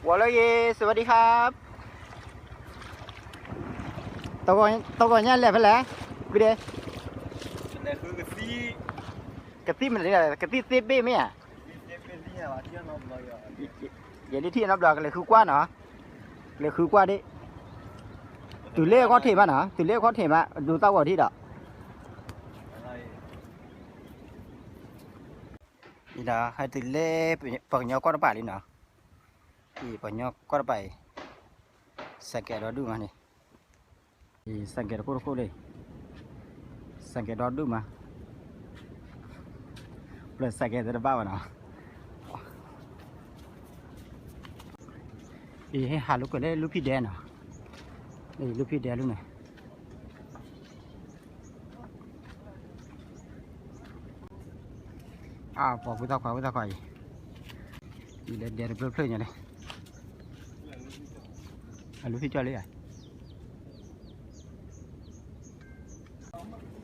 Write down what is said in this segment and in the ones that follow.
ဝီၤလၢဂ့ၤ สวัสดีครับ တဂီၤညါလဲၤဖဲလဲၣ် ကဒဲ ကသံၣ်မနုၤ ကသံၣ်သ့ဘ့ၣ်မ့ၢ်ဧါ ယဲဒ်ထံၣ်နီတဘျီ ကလဲၤဃုကွၢ်နီၤ ကလဲၤဃုကွၢ်ဒ့ၣ် တုၤလၢအခီၣ်ထံးမးနီၤ တုၤလၢအခီၣ်ထံးမး ဒိသၣ်ဝီၤထံၣ်ဒီး အံၤဒီး ဟဲတုၤလၢပှၤကညီကီၢ်တပၤလံနီၤ အံၤပှၤကညီကီၢ်တပၤအံၤ စဲးကဲးဒီဒူၣ်မးန့ၣ် အံၤစဲးကဲးတခိၣ်တခိၣ်လံ စဲးကဲးဒီဒူၣ်မး ပျၢၤစဲးကဲးသ့တဘၣ်ဘၣ်နီၤ အံၤဟဲဟးလိာ်ကွဲလၢလူဖံဒဲနီၤ အံၤလူဖံဒဲလူန့ၣ် အပှၤဝံသးခွါ ဝံသးခွါအံၤ အံၤလၢဒဲတဖျၢၣ်ဖျၢၣ်ညါန့ၣ် အလူဖံကၠီလံဧါ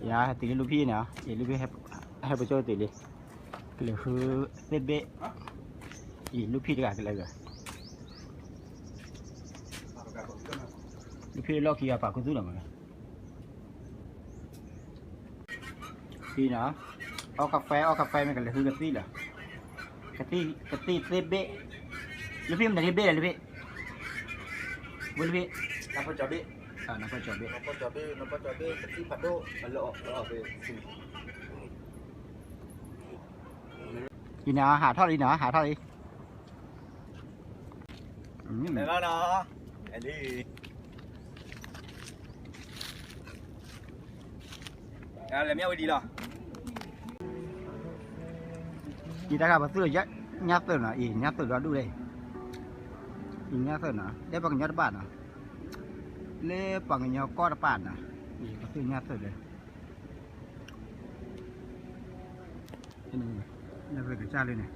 ယၤဟဲတုၤလၢလူဖံန့ၣ် အံၤလူဖံ ဟဲပကၠီတုၤလံ ကလဲၤဃုသ့ၣ်ဘ့ၣ် အံၤလူဖံတဂၤကလဲၤဂၤ လူဖံလီၢ်ခံဂၤပာ်ခူသူၣ်နီၤမး ဖံနီၤ အီၣ်ကဖဲ အီၣ်ကဖဲမ့ၢ်ကလဲၤဃုကသံၣ်လီၤ ကသံၣ် ကသံၣ်သ့ဘ့ၣ် လူဖံမတၤတဘ့ၣ်လဲၣ်လူဖံ ဝဲလူဖံ နဖီကၠီဘ့ၣ် နဖီကၠီဘ့ၣ် နဖီကၠီဘ့ၣ် နဖီကၠီဘ့ၣ် ကသံၣ်ဖးဒိၣ် အလၢအီၣ် အလၢအီၣ်ဖဲ ယန့ၣ် ဟးထီၣ်လံနီၤ ဟးထီၣ်လံ လဲၤလီၤနီၤ အဲလံ လဲၤမၠၣ်ဝဲဒံးလီၤ အံၤတၢ်ဂၤပသူၣ်လီၤ ညၣ်သုးနီၤ အံၤညၣ်သုးဒီဒူၣ်လံ အံၤညၣ်သုးနီၤ လၢပှၤကညီတပၤနီၤ လၢပှၤကညီကီၢ်တပၤနီၤ အံၤပသူၣ်ညၣ်သုးလံ ညၣ်သုးကစၢ်လံန့ၣ်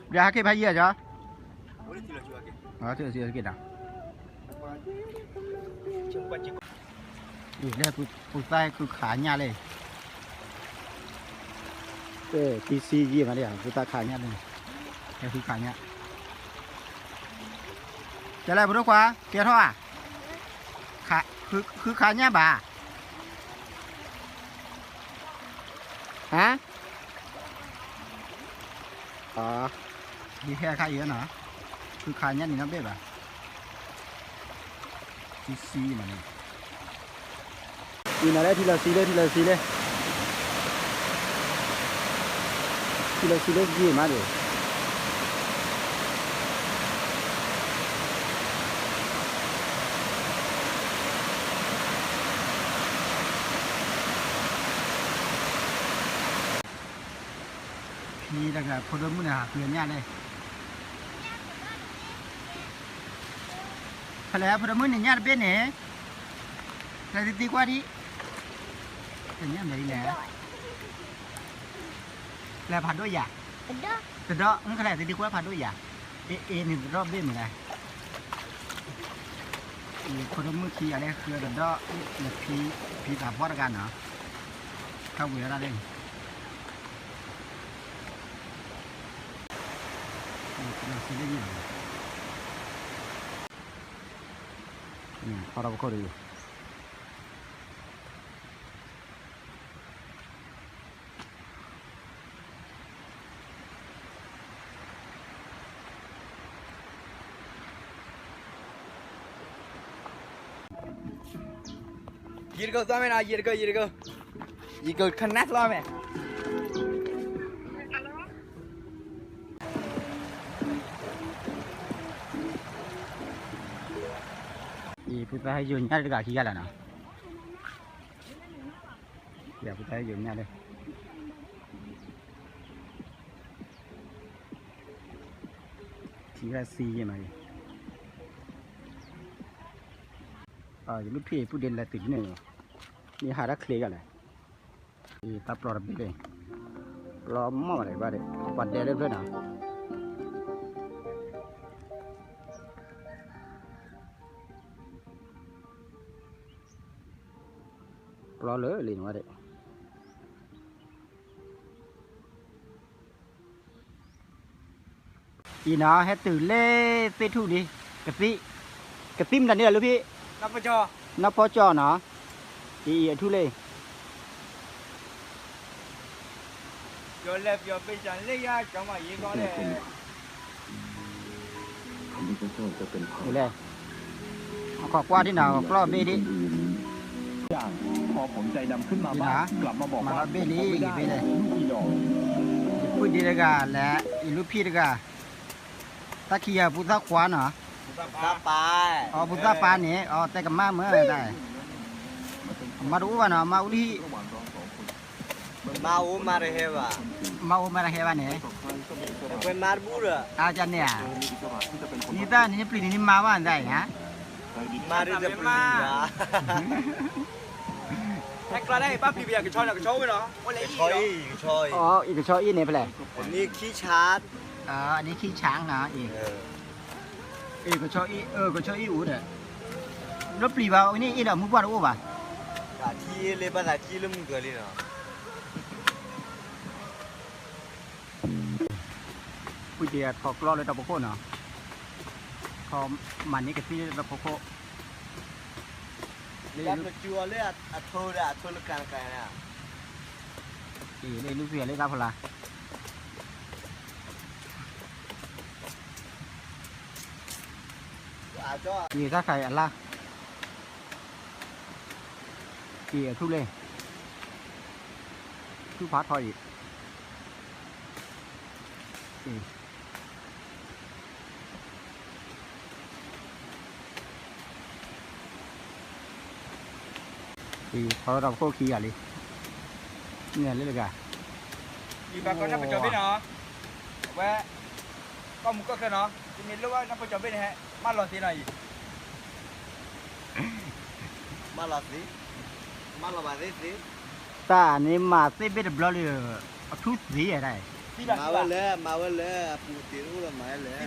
ယဟဲက့ၤဖးယံၤအီၤကၠီ ထံၣ်လီၤစံက့ၤဒီး လၢပူၤသၣ်ခုခးညၣ်လံ တံဆံယံာ်မးလံ ပူၤသၣ်ခးညၣ်လံန့ၣ် ဟဲခုခးညၣ် ကဲလဲၣ် ဖိဒိၣ်ခွါ ကဲထီၣ်ဧါ ခုခးညၣ်ဘၣ် ဟါ အ ဒ်ဟဲခါအံၤနီၤ ခုခးညၣ်န့ၣ်နီတဘ့ၣ်ဘၣ် ထံဆံမးန့ၣ် အံၤနၤလၢထံလီၤဆံလၢ ထံလီၤဆံလၢ ထံလီၤဆံလၢယံာ်မးဒီး ဖံတဂၤဖိဒိၣ်မုၣ်န့ၣ် ဟးဃုညၣ်လဲၣ် ဖဲလဲၣ် ဖိဒိၣ်မုၣ်န့ၣ် ညၣ်တဘ့ၣ်န့ၣ် လဲၤသံကွၢ်ဒံး တညၣ်မဲာ်ဒ်လဲၣ် လဲၤဖးဒိၣ်ယၤ တဒီ မုၣ်ကလဲၤသံကွၢ်ဖးဒိၣ်ယၤ အ့ အ့ န့ၣ်တဒီဘ့ၣ်မုၢ်လဲၣ် ဖိဒိၣ်မုၣ်ခံဂၤလၢဃုတဒီ ဖံသးပှၢ်တဂၤနီၤ ထီၣ်ဝံၤဝဲဒၣ်လၢ ထီၣ်ထီၣ်ပခိၣ်ဒီး ယံာ်တကၢၢ်သီမ့ၢ်နီၤ ယံာ်တကၢၢ် ယံာ်တကၢၢ် ယံာ်ကၢၢ်ခနၣ်သီမ့ၢ် အံၤ ဖိသၣ်ဟဲယိာ်ညၣ်တဂၤခံဂၤလီၤနီၤ ယဖိသၣ်ဟဲယိာ်ညၣ်လၢ ထံဂၤစံယဲၢ်မးအံၤ ယလူၢ်ဖံးပုၢ်ဒ့လဲၤတုၤန့ၣ် မ့ၢ်ဟးတၢ်ချ့ဂၤလဲၣ် အံၤတၢ်ပျီတဘ့ၣ်လံ ပျီမီၢ်မးဒီးဘၣ်ဒီး ပှၤဒဲလၢဖျၢၣ်နီၤ လီၤလၢလံနဝဲဒၣ် အံၤနီၤ ဟဲတုၤလၢသ့ၣ်ထူၣ်ဒံး ကသံၣ်, ကသံၣ်မတၤန့ၣ်လၢဖံ, နီၢ်ဖီကၠီနီၤ, အံၤအံၤအထူၣ်လၢ လဲၣ်, အခီၣ်ကွၢ်ဒ်နီၤ ကျီၢ်ဘ့ၣ်ဒံး, မၤဘ့ၣ်လံ ဘ့ၣ်လံ, ယပုၢ်ဒ့တဂၤလဲၣ် ယလူၢ်ဖံၣ်တဂၤ, တၢ်ခံဂၤပူၤသၣ်ခွါနီၤ, ပူၤသၣ်ပၢ်န့ၣ် အတဲကမၣ်မ့ၢ်ဒၣ်, မါတအိၣ်ဘၣ်နီၤ မါအိၣ်လံ မါအိၣ်မါတဟဲဘၣ်, မါအိၣ်မါတဟဲဘၣ်န့ၣ်, အဝဲမါတဘူၣ်ဒီး, အန့ၣ်ဧါ, နံၣ်သၣ်န့ၣ် နပျံၤန့ၣ် နမါဘၣ်နသးဧါ, မါတပျံၤဘၣ်, ဟဲကျီဒၣ်အံၤ ဘၣ်ပျံၤပယီၤကဆီန့ၣ် ကဆီအိၣ်ဝဲနီၤ, အံၤကဆီအံၤန့ၣ်ဖဲလဲၣ်, အန့ၣ်ခံဆၣ်နီၤ, အ့ၣ်ကဆီအံၤ, အ့ၣ်ကဆီအံၤအိၣ်ဒီး, နပျံၤဘၣ်အန့ၣ်အ့ၣ်ဒီးမူပှၢ်တအိၣ်ဘၣ်, ဘၣ်သးထံလၢဘၣ်သးထံလၢမုၢ်ကၢၤလံနီၤ ပုၢ်ဒ့အထီၣ်ကျီၢ်လၢတၢ်ဖီခိၣ်နီၤ, ထီၣ်မၤန့ၢ်ကသံၣ်လၢတၢ်ဖီခိၣ်, လၢအထီလၢအထီလၢကၣ်ကၣ်န့ၣ်, အ့ၣ် လၢလူၢ်ဖံၣ်လၢတၢ်ဖီလာ် အ့ၣ် တၢ်ခါအံၤအလါ, အ့ၣ် အထူၣ်လံ, ထူၣ်ဖးထီအံၤ, အ့ၣ် အံၤ ထီထီၣ်တၢ်ဖီခိၣ်ခံဂၤလံ, န့ၣ်လၢတဂၤ, ယဘၣ်ကီးနၢ်ပၢၢ်ကၠီၤဘ့ၣ်နီၤ, အဝဲ, ကီၢ်မူကီၢ်ချၢနီၤ, ယမ့ၢ်လိၣ်ဘၣ်နၢ်ပၢၢ်ကၠီၤဘ့ၣ်န့ၣ် မၢလီၤသ့နီၤအံၤ, မၢလီၤသ့, မၢလီၤဘၣ်သ့သ့, တၢ်န့ၣ်မၤသ့ဘ့ၣ်တဘျီလံ, အထူၣ်သ့ဒၣ်, မၤဝဲလၢ မၤဝဲလၢအပူၤတ့ၢ်တအိၣ်ဒီးမၤဝဲလၢ, အ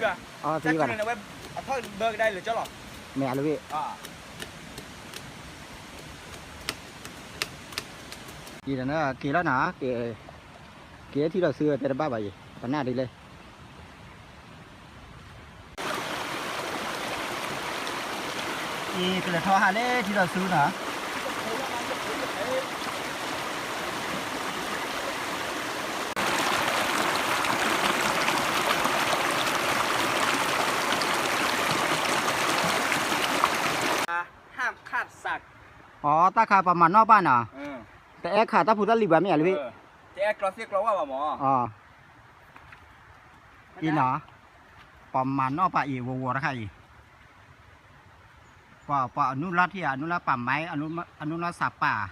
ထီၣ်ဘၢကဒါလၢကၠီလီၤ, မ့ၢ်အလၢဘ့ၣ် အံၤဒီးက့ၤလီၤနီၤ, က့ၤထံလီၤဆူတဲတဘၣ်ဘၣ်အံၤ ပနၢ်ဒ်လဲၣ်, အံၤကလဲၤထီၣ်ဟးလၢထံလီၤဆူနီၤ အီ တၢ်ခါပှၤမၤနီၣ်ပၢ်နီၤ, တအဲၣ်ခးတၢ်ဖိတၢ်လံၤဘၣ်မ့ၢ်ဧါလၢဘ့ၣ်, တအဲၣ်ကျီသ့ၣ်ကျီဝၣ်ဘၣ်မး, အံၤနီၤ, ပှၤမၤနီၣ်ပၢ်အံၤဝီၤဝီၤတခါအံၤ, ပှၤ ပှၤအနုလၢထံဧါ အနုလၢပာ်မါ, အနုလၢစးပာ်,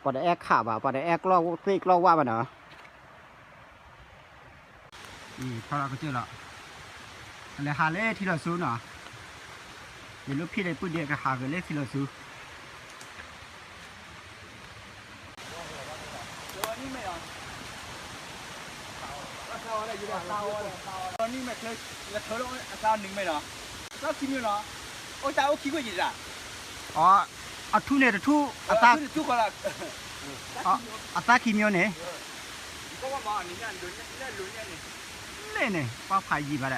ပှၤတအဲၣ်ခးဘၣ် ပှၤတအဲၣ်ကျီသ့ၣ်ကျီဝၣ်ဘၣ်နီၤ အံၤထီၣ်လီၤကစၢၢ်လီၤ, ကလဲၤဟးလၢထံလီၤဆူနီၤ, ယလူၢ်ဖံၣ်ဒီးပုၢ်ဒ့ကဟးက့ၤလၢထံလီၤဆူ, အီ အထူၣ်န့ၣ်တထူၣ်, အသၣ်ခံမျိုးန့ၣ်, လဲၣ်န့ၣ် ပှၤဖးယံာ်ဘၣ်ဒ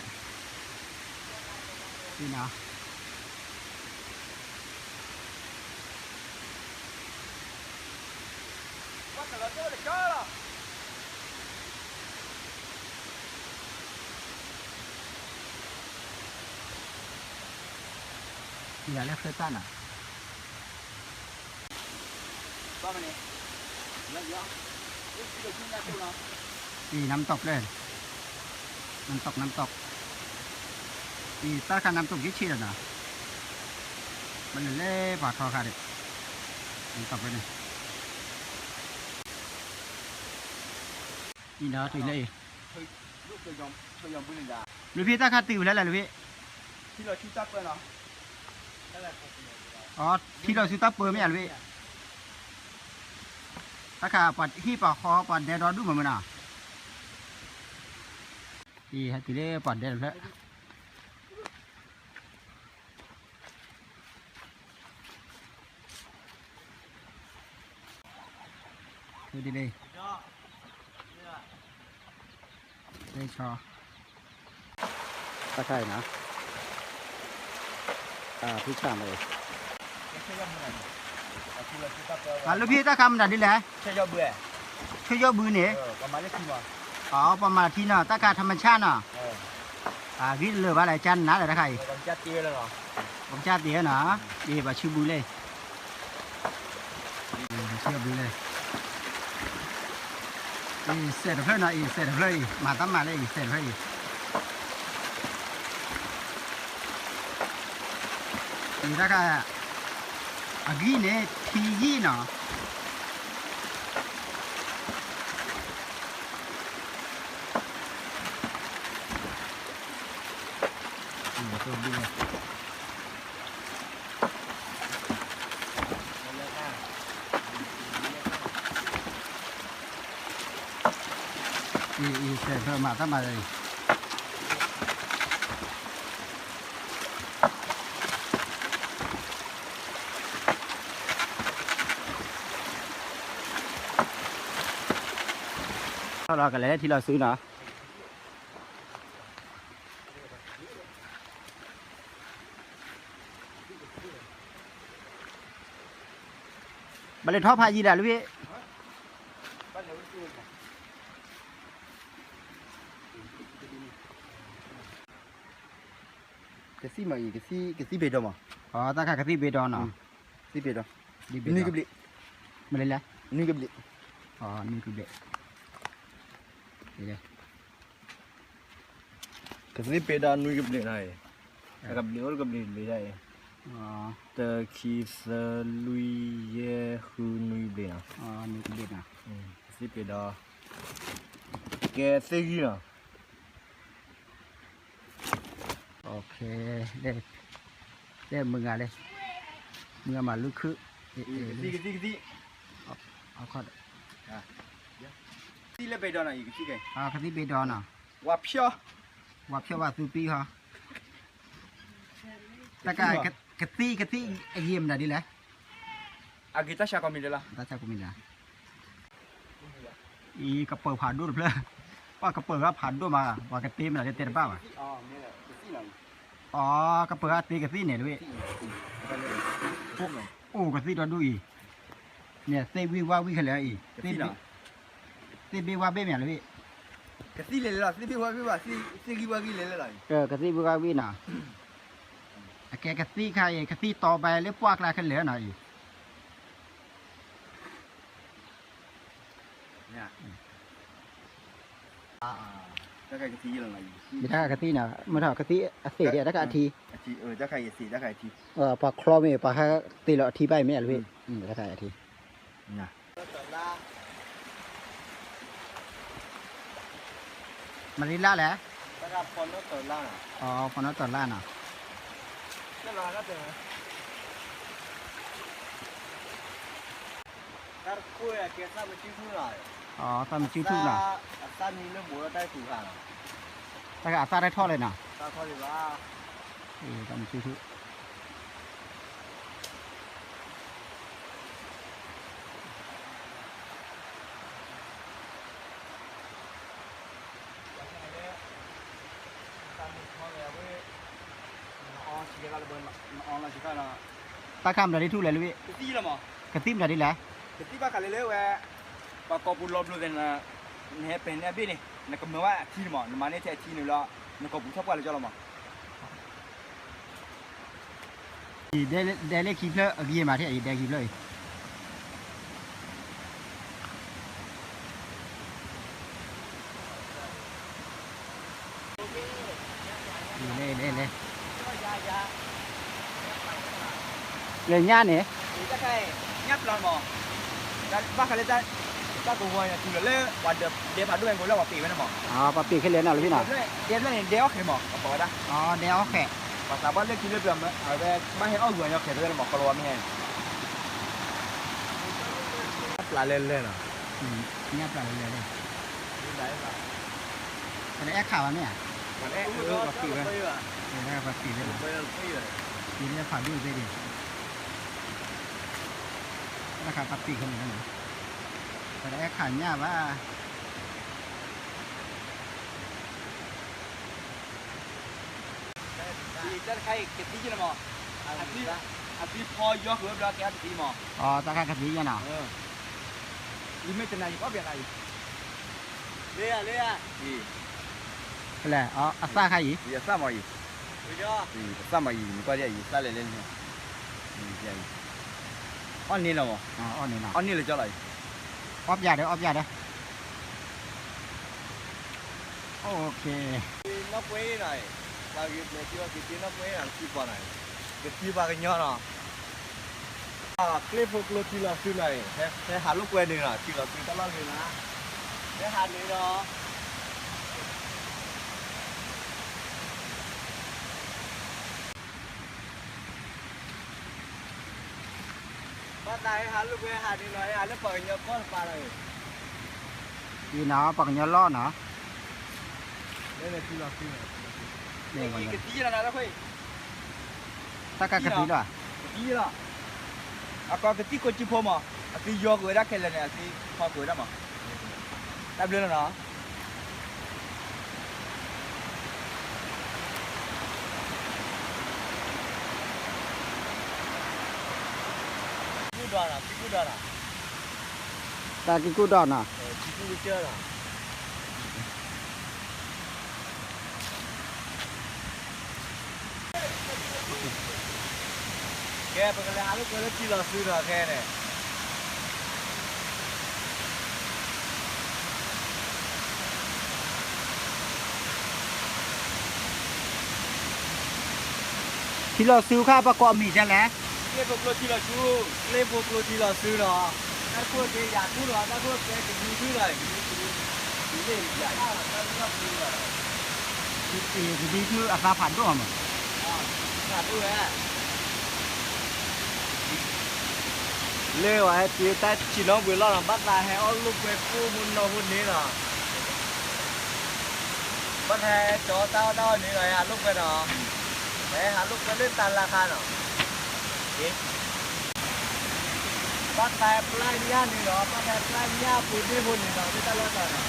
ီး, ယၤလၢဃဲတၢ်နီၤ အံၤနမ်တံၢ်လၢ, နမ်တံၢ်, နမ်တံၢ်, နမ်တံၢ်, အံၤတၢ်တခါနမ်တံၢ်က့ၤဆံးဒီးနီၤ, ဘၣ်လဲၤလဲၤပှၤထီခါဒီး, နမ်တံၢ်န့ၣ်, အံၤနီၤတုၤလၢအံၤ, လူၢ်ဖံၣ်တၢ်ခါတုၤဖဲလဲၣ်လၢလူၢ်ဖံၣ်, အီ ထံလီၤဆူတၢ်ပၢမ့ၢ်ဧါလူၢ်ဖံၣ်, တၢ်ခါပှၤဟံၣ်ပှၤဃီပှၤဒဲဒီဒူၣ်မးမ့ၢ်နီၤ, အံၤဟဲတုၤလၢပှၤဒဲတဖျၢၣ် အံၤ ဟဲတုၤလၢပှၤဒဲတဖျၢၣ်, ဒ်လဲၣ်, လဲၣ်ဆီ, တၢ်ခါအံၤနီၤ, ဖုဆၣ်မ့ၢ်, အလၢဖံတၢ်ခါမနုၤဒ်လဲၣ်, ဆၢယီၢ်ဘုန့ၣ်, ပှၤမၤထံနီၤ, တၢ်ခါထမဆၣ်နီၤ, ဂံၢ်တလၢာ်ဘၣ်လဲၣ် ကၢ်နးလၢတၢ်ခါအံၤ, ပကစၢ်တ့ဝဲနီၤ, ဒ်ပှၤဆူဘုလဲၣ် ဆၢဘုလဲၣ်, အံၤစဲးတဖျၢၣ်နီၤ, အံၤစဲးတဖျၢၣ်အံၤ မၤတၢ်မၤလၢအံၤစဲးတဖျၢၣ်အံၤ, အံၤတၢ်ခါ, အဂံၢ်န့ၣ် ထံယံာ်နီၤ အံၤ အံၤ စဲးဖျၢၣ်မၤတၢ်မၤအံၤ, ထီၣ်လီၤကလဲၤထံလီၤဆူနီၤ. ဘၣ်လဲၤထီၣ်ဖးယံၤဒၣ်လၢ, ကသံၣ်မးအံၤ ကသံၣ်ဘ့ၣ်ဒီမး, တၢ်ခါကသံၣ်ဘ့ၣ်ဒီနီၤ, ကသံၣ်ဘ့ၣ်ဒီ, နွံကဘျံး, မ့ၢ်လဲၣ်, နွံကဘျံး, နွံကဘျံး, ကသံၣ်ဘ့ၣ်ဒီနွံကဘျံးနီၤ, အကဘျံးအိၣ်တကဘျံးတဘ့ၣ်ဒၣ်အံၤ, တခံသၢလွံၢ်ယဲၢ်ဃုနွံကဘျံးနီၤ, ကသံၣ်ဘ့ၣ်ဒီ, ကဲသ့ၣ်ဂံၢ်နီၤ. လဲၣ်မုၢ်ဂၤလဲၣ်, မုၢ်ဂၤမၤလူၤခုၣ်, ကသံၣ်, ကသံၣ်လၢဘ့ၣ်ဒီနီၤ, ကသံၣ်ဘ့ၣ်ဒီနီၤ, ဝါဖျီ, ဝါဖျီဝါသူပံဟီ, တၢ်ခါ, ကသံၣ် ကသံၣ်အယံာ်မနုၤဒ်လဲၣ်, အဂ့ၤတၢ်ဆါကိးမံၤဒဲးလီၤ, တၢ်ဆါကိးမံၤဒဲး အံၤကပၢၤဖးဒိၣ်တဖျၢၣ်, ပှၤကပၢၤဂၤဖးဒိၣ်မး, ပှၤကတ့မနုၤလၢတဲတဘၣ်ဘၣ်, အီ ကပၢၤဂၤတ့ကသံၣ်န့ၣ်တဝဲ, အိၣ်ကသံၣ်ဒီဒူၣ်အံၤ, န့ၣ်သ့ၣ်ဝံၣ်ဝါဝံၣ်ခဲလၢာ်အံၤ, သ့ၣ်ဘ့ၣ်ဝါဘ့ၣ်မ့ၢ်လၢဝဲ, ကသံၣ်လဲၤလဲၤလီၤ သ့ၣ်ဘ့ၣ်ဝါဘ့ၣ်ဘၣ်, သ့ၣ်ဂံၢ်ဝါဂံၢ်လဲၤလဲၤလီၤ, ကသံၣ်ဘ့ၣ်ဝါဘ့ၣ်နီၤ, အကဲကသံၣ်ခါအံၤ ကသံၣ်တီဘဲလၢပှၢ်ကျါခဲလၢာ်နီၤအံၤ မ့ၢ်တၢ်ကသံၣ်နီၤ, မ့ၢ်ထီၣ်ကသံၣ်အသ့ၣ်ဒ် တၢ်ခါအထံ, ပှၤချီမ့ၢ် ပှၤဟဲသ့ၣ်လီၤအထံဘၣ်အံၤမ့ၢ်လၢ, တၢ်ခါအထံ မနုၤလၢ်လဲၣ်, ဖီနီၣ်တၢ်လၢ်နီၤ, သၣ်မစုထူၣ်နီၤ, တၢ်ခါအသၣ်တၢ်ထီၣ်လဲၣ်နီၤ, တၢ်မစုထူၣ် တၢ်ခါမတၤဒ်ထူၣ်လဲၣ်လၢ, ကသံၣ်မတၤဒ်လဲၣ်, ကသံၣ်ဘၣ်ဃးလၢလၢဝဲ, ပှၤကိာ်ပူၤလီၤဘျီသ့ၣ်, နဟဲပဲာ်န့ၢ်အဘ့ၣ်န့ၣ် နကမၤဝဲအထံန့ၣ်မး, နမၤန့ၢ်ထဲအထံန့ၣ်လီၤ, နကိာ်ပူၤထီၣ်ပှၢ်လၢကၠီလီၤမး. ဒဲလၢခံဖျၢၣ်အဂံၢ်မးထဲအံၤ ဒဲခံဖျၢၣ်အံၤ လဲၤညါန့ၣ်, ဘၣ်ဃးလၢ တၢ်ကဝီၤန့ၣ် တုၤလီၤလၢ ပှၤဒဲဖးဒိၣ်ဝဲကိးလၢပှၤပ့ၤဝဲန့ၣ်မး, ပှၤပ့ၤခဲလၢာ်နီၤလၢဖဲနီၤ, ဒဲဖျၢၣ်န့ၣ် ဒဲအီၣ်ဃဲၤမး ပှၤဝဲဒၣ်, ဒဲအီၣ်ဃဲၤ, ပှၤသးပှၢ်လၢခံလၢပျၢၤ အဝဲဘၣ်ဟဲအီၣ်ဂုာ်အညီဃဲၤဖဲလဲၣ်မး ကီလီၤဝါမ့ၢ်ဟဲ, ပျၢ်လၢလဲၣ်နီၤ, ညၣ်ပျၢ်လၢလဲၣ်, ပှၤတအဲၣ်ခးဘၣ်မ့ၢ်ဧါ, ပှၤပ့ၤဝဲ, ပှၤပ့ၤဝဲ, ပှၤပ့ၤဝဲ, ပှၤပ့ၤဝဲ, တၢ်ခါပှၤပ့ၤခဲလၢာ်လီၤနီၤ, ပတအဲၣ်ခးညၣ်ဘၣ်. တၢ်တခါအံၤကသံယဲၢ်လီၤမး, အသံဖီယီဃုာ်ဝဲဘျီကဲအီၤတသံမး. အတၢ်ခါကသံယဲၢ်နီၤ. ယမ့ၢ်တနၤယကအီၣ်ပျဲခါအံၤ, လၢယၤလၢယၤ, ဖဲလဲၣ်, အသၣ်ခါအံၤ, အသၣ်မးအံၤ, အသၣ်မးအံၤ နကွၢ်ဒ်အံၤ သၣ်လဲၤလဲၣ်န့ၣ်, အီၣ်န့ၢ်လီၤမး, အီၣ်န့ၢ်လီၤကၠီလီၤအံၤ, အီၣ်ပျဲဒီး အီၣ်ပျဲဒီး, နီၢ်ကွဲနီၤ, ပှၤဂ့ၤပျဲၢ်ထံအီၤက့ၤတ့နီၢ်ကွဲနီၤ ကသံပှၤနီၤ, ကသံပှၤကညီနီၤ, ကျ့ဖိကျိထံလီၤစုနီၤ, ဟဲဟးလိာ်ကွဲန့ၣ်နီၤ ထံလီၤစုတၢ်လီၢ်ဂ့ၤနီၤ, ဟဲဟးန့ၣ်နီၤ. ဘၣ်သးဟဲဟးလိာ်ကွဲဟးန့ၣ်နီၤ ဟဲဟးလၢပှၤကညီကီၢ်တပၤလီၤ, အံၤနီၤ ပှၤကညီလီၢ်နီၤ, ကသံယဲၢ်နီၤ တၢ်ခွဲးအံၤ, တၢ်ကကသံလီၤ, ကသံလီၤ, အကီကသံကိးကံဖိမး, အသံယီၤကွံာ်ဝဲဒၣ်ခဲလၢာ်န့ၣ် အသံဖီကွံာ်ဝဲဒၣ်မး, တၢ်ဘျုးလီၤနီၤ. တၢ်ကံၢ်ကူၣ်ဒီးနီၤ. ကဲ ပကလဲၤဟးလိာ်ကွဲလၢထံလီၤစုနီၤ ခဲန့ၣ် ထံလီၤစုခါ ပကိးမံၤဒ်လဲၣ်. ကျ့ဖိကျိထံလီၤစု, ကျ့ဖိကျိထံလီၤစုနီၤ, တၢ်ခိၣ်က့ၤယၤထူၣ်နီၤ, တၢ်ခိၣ်က့ၤကဒံထူၣ်နီၤ, ကဒံထူၣ်အသးဖးဒိၣ်မး, ဖးဒိၣ်ဝဲ လၢဝဲဟဲတုၤတၢ်ဆံးနီဘှံးလီၢ်နီၤ, ဘၣ်သးဟဲအီၣ်လိာ်ကွဲကိၣ်ဖိနီၢ်ဖိန့ၣ်နီၤ, ဘၣ်သးဟဲကၠီတၢ်အီၣ်တၢ်အီန့ၣ်နီၤ, ဟဲဟးလိာ်ကွဲနီၤ, ဟဲဟးလိာ်ကွဲလၢတၢ်လၢ်ခါနီၤ, ဘၣ်သးဟဲပျၢ်ညၣ်န့ၣ်နီၤ, ဘၣ်သးဟဲပျၢ်ညၣ်ပူၤဒ့ဖိန့ၣ်နီၤ, လၢတၢ်လၢ်ခါနီၤ,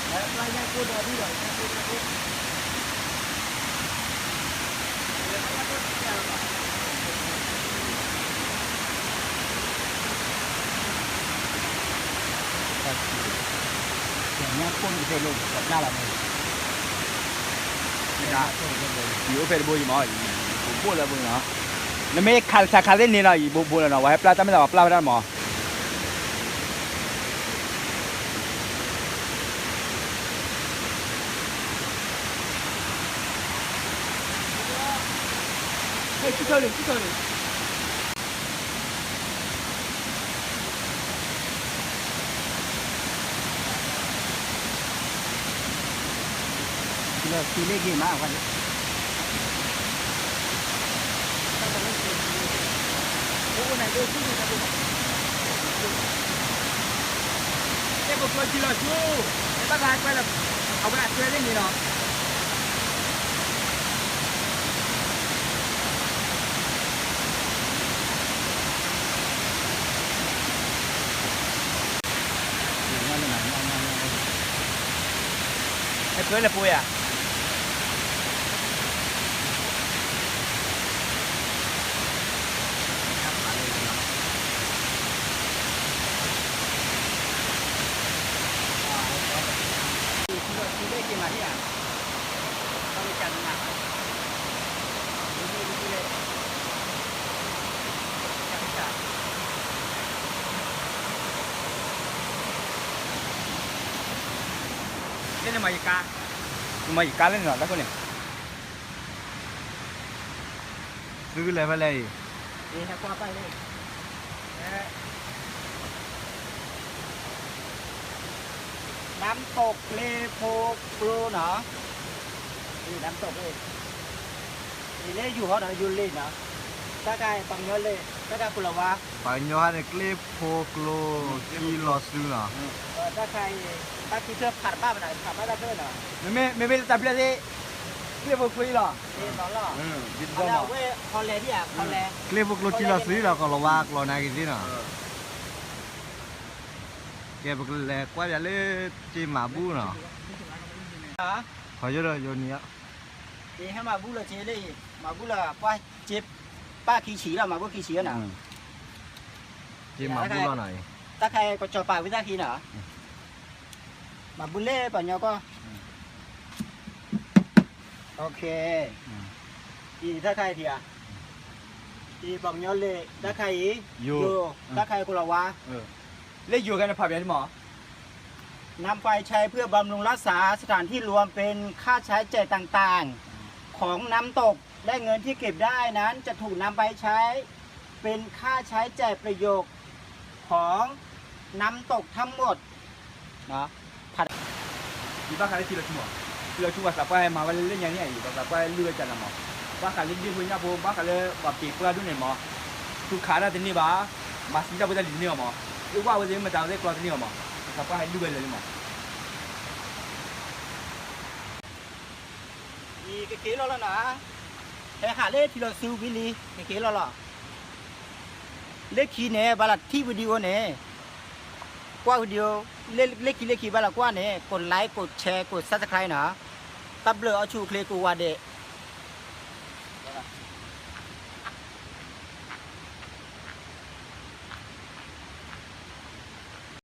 ဟဲပျၢ်ညၣ်ကိၣ်ဒီဒံၣ်ဒီး ညၣ်ကိၣ်ညၣ်ကိၣ် ယအိၣ်ဖဲတဘိယမး, ယဘိၣ်လၢဘိနီၤ, နမ့ၢ်ခးတခါခါသ့ၣ်န့ၣ်နီၤ, ယဘိဘိလီၤနီၤ, ဝဲဟဲပျၢ်တၢ်မ့ၢ်သးပှၤပျၢ်ဝဲဒၣ်မး. ကျ့ဖိကျိထံလီၤဆူ, ဘၣ်သးကွဲလၢ, အဝဲအစွဲသ့ၣ်န့ၣ်လီၤ. ဟဲပှဲၤလၢပှဲၤယၤ, လၢနမၤယကါ, နမၤယကါလၢန့ၣ်လီၤ တၢ်ခိၣ်န့ၣ်, သုလဲၤဖဲလဲၣ်အံၤ, น้ำตกเลโพโกลนเหรอ, นี่น้ำตกเลย, นี่เลยอยู่หอหนอ อยู่เลนเหรอ, တၢ်ခါအံၤ ပှၤကညီလၢ တၢ်ခါကိးလီၤဝါ, ပှၤကညီဟဲန့ၣ် ကျ့ဖိကျိ ထံလီၤစုနီၤ, တၢ်ခါအံၤ တၢ်ခံထၢၣ်ဖးတဘၣ်မနုၤ ဖးဘၣ်တၢ်တၢၣ်နီၤ, မ့မ့ၢ်လၢတၢ်ဘျၢသ့ၣ် ကျ့ဖိကျိအံၤလီၤ, အဝဲ ခီလဲၣ်ဒံးဧါ ခီလဲၣ်, ကျ့ဖိကျိထံလီၤစုလီၤ ကိးလီၤဝါကျိၤနာ်က့ၤသ့ၣ်နီၤ. ကဲ ပကလဲၤကွၢ်ယၤလၢ က့မၤဘူၣ်နီၤ, ဟီယိဒီးယိနံၤအီၤ, က့ဟဲမၤဘူၣ်လီၤက့လၢအံၤ မၤဘူၣ်လီၤ ပှၢ်က့ဆံးလီၤ မၤဘူၣ်ခံဆံးနီၤ, က့မၤဘူၣ်လီၤနီၤအံၤ, တၢ်ခါအံၤကစီၤပၤဝံသးခံနီၤ, မၤဘူၣ်လၢပှၤကညီကီၢ် အံၤတၢ်ခါအံၤထံဧါ, အံၤပှၤကညီလ့ၤ တၢ်ခါအံၤ ယိၤ တၢ်ခါအံၤကိးလီၤဝါ, လၢယိၤခဲန့ၣ်ဖးဘၣ်မး นำไปใช้เพื่อบำรุงรักษาสถานที่รวมเป็นค่าใช้จ่ายต่างๆของน้ำตก และเงินที่เก็บได้นั้นจะถูกนำไปใช้เป็นค่าใช้จ่ายประโยชน์ของน้ำตกทั้งหมด ယဘၣ်ဃးလၢထံလီၤဆူမး, ထံလီၤဆူပှၤသးပှၢ်ဟဲမၤဝဲလၢညါန့ၣ်အံၤ ပှၤသးပှၢ်ဟဲလုၢ်ဝဲကနၤမး, ဘၣ်ဃးလၢဒ့ဖိညၣ်ဖိ ဘၣ်ဃးလၢပှၤပ့ၤပှၢ်ဒိၣ်န့ၣ်မး, သူၣ်ခးတၢ်တန့ၢ်ဘၣ်, မၤသံတၢ်ဖိတၢ်လံၤတန့ၢ်အီၤမး, အ့ၣ်ဝဲဝဲသ့ၣ်မတၤဝဲသ့ၣ်ကျီတန့ၢ်အီၤမး, ပှၤသးပှၢ်ဟဲလုၢ်ဝဲလၢာ်လံမး အံၤကက့ၤလီၤလီၤနီၤ, ဟဲဟးလၢထံလီၤဆူဝံၤလံ ကက့ၤလီၤလီၤ, လၢခံန့ၣ် ဘၣ်လီၤထံၣ် video န့ၣ်, ကွၢ် video လၢခံလၢခံဘၣ်လီၤကွၢ်န့ၣ် ကိး like ကိး share ကိး subscribe နီၤ, တၢ်ဘျုးအီၣ်ဆူၣ်အိၣ်ချ့ကိးဂၤဒဲး